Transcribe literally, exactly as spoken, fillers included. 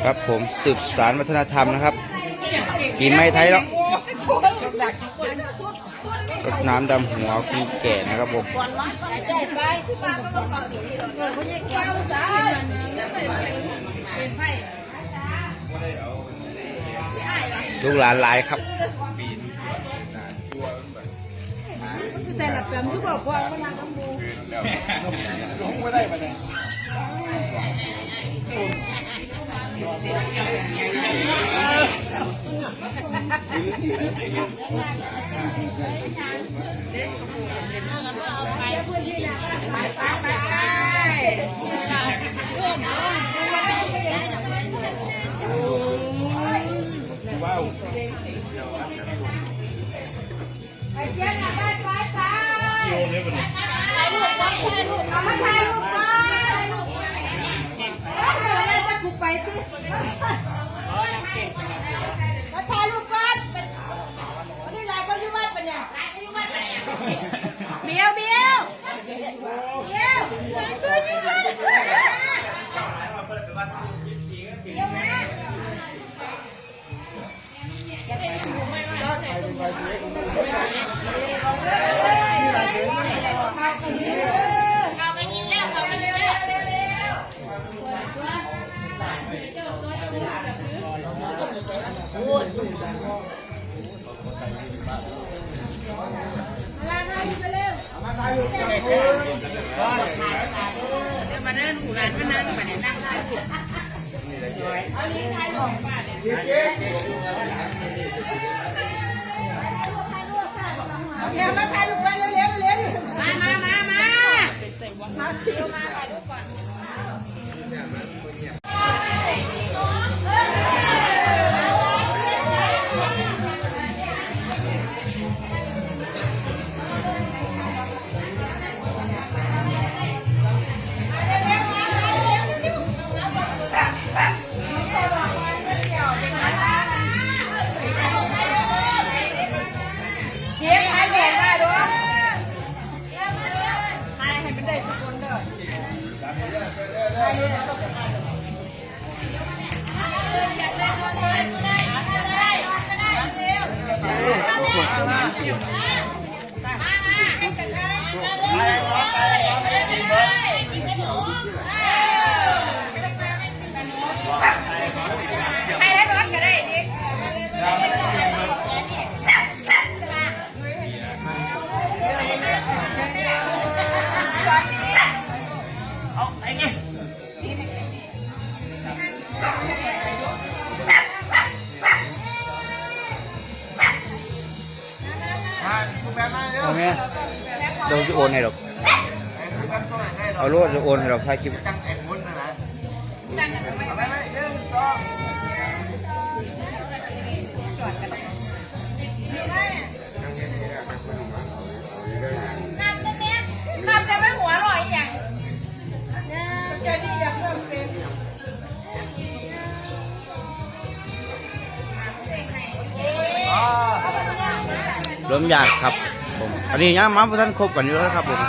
ครับผม สืบสานวัฒนธรรมนะครับ ปีใหม่ไทยเนาะ รดน้ำดำหัวคนแก่นะครับผม ลูกหลานหลายครับ แต่ละแปมที่บอกว่ามันนำมูไปเชียงใหม่ไปไปไปถ่ายรูปก่อนถ่ายรูปเอามาถ่ายรูปก่อนเอ้ยเดี๋ยวอะไรจะกูไปสิมาถ่ายรูปก่อนวันนี้ไลฟ์ก็อยู่วัดปะเนี่ยไลฟ์ก็อยู่วัดปะเนี่ยเบียวเบียวเบียวเบียวมา มาเดินหมู่บ้านมานั่งมาเนี่ยนั่งได้ เร็วมาถ่ายรูปกันเร็วๆเร็วๆมามามามามาเร็วมาถ่ายรูปก่อน เก็บให้แม่ได้ด้วย ให้ให้มันได้สักคนเด้อ ให้เลยนะ เอาไปไง มาคุณแม่มาเร็ว เอาแม่ เดี๋ยวจะโอนให้ดอก เอาโลดจะโอนให้ดอก ถ่ายคลิป ตั้งแต่คนนะนะ เอาไปไหม หนึ่ง สอง นับได้ไหม นับได้ไหม หัวลอยอย่าง จะดีอย่างเพิ่มเป็น รวมญาติครับผม อันนี้ยังมาบ่ทันครบกันอยู่นะครับผม